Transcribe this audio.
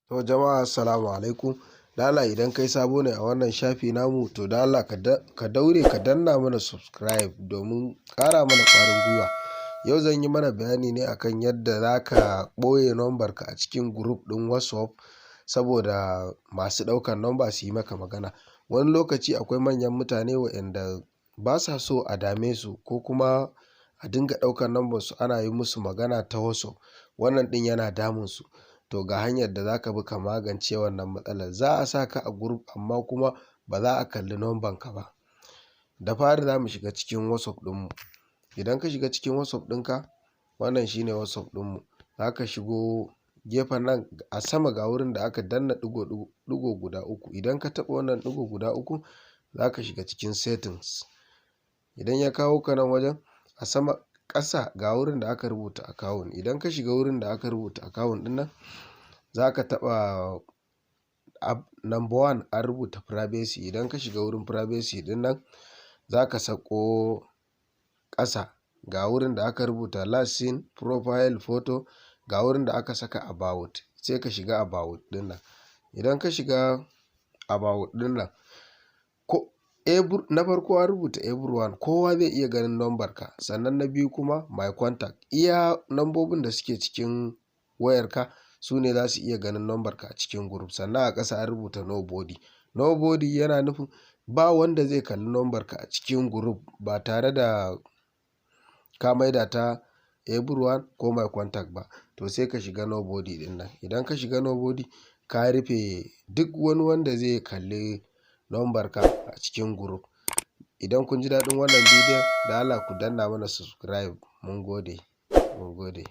To jama'a, assalamu alaikum. Da Allah idan kai sabo ne a wannan shafi namu, to da Allah ka daure ka danna mana subscribe domin ƙara mana ƙwarin gwiwa. Yau zan yi mana bayani ne akan yadda za ka ɓoye number ka a cikin group ɗin WhatsApp saboda masu ɗaukar number su yi maka magana. Wani lokaci akwai manyan mutane waɗanda ba sa so a dame su ko kuma a dinga ɗaukar number su ana yi musu magana ta WhatsApp. Wannan ɗin yana damun su. To ga hanyar da za ka bi ka magance wannan matsalar. Za a sa ka a group amma kuma ba za a kalli number ka ba. Da fari za mu shiga cikin WhatsApp ɗinmu. Idan ka shiga cikin WhatsApp ɗinka, wannan shine WhatsApp ɗinmu. Za ka shigo gefen nan a sama, ga wurin da aka danna ɗigo ɗigo guda uku. Idan ka taɓa wannan ɗigo guda uku, za ka shiga cikin settings. Idan ya kawo ka nan wajen, a sama ƙasa ga wurin da aka rubuta account. Idan ka shiga wurin da aka rubuta account ɗin nan, za ka taɓa number one, an rubuta privacy. Idan ka shiga wurin privacy ɗin nan, za ka sauko ƙasa, ga wurin da aka rubuta last seen, profile photo, ga wurin da aka saka about. Sai ka shiga about ɗin nan. Idan ka shiga about ɗin nan, ko na farko an rubuta everyone, kowa zai iya ganin number ka. Sannan na biyu kuma my contact, iya nambobin da suke cikin wayarka su ne za su iya ganin number ka a cikin group. Sannan a ƙasa an rubuta nobody. Nobody yana nufin ba wanda zai kalli number ka a cikin group ba tare da ka maida ta everyone ko my contact ba. To sai ka shiga nobody ɗin nan. Idan ka shiga nobody, ka rufe duk wani wanda zai kalli number ka a cikin group. Idan kun ji daɗin wannan bidiyon, da Allah ku danna mana subscribe. Mun gode, mun gode.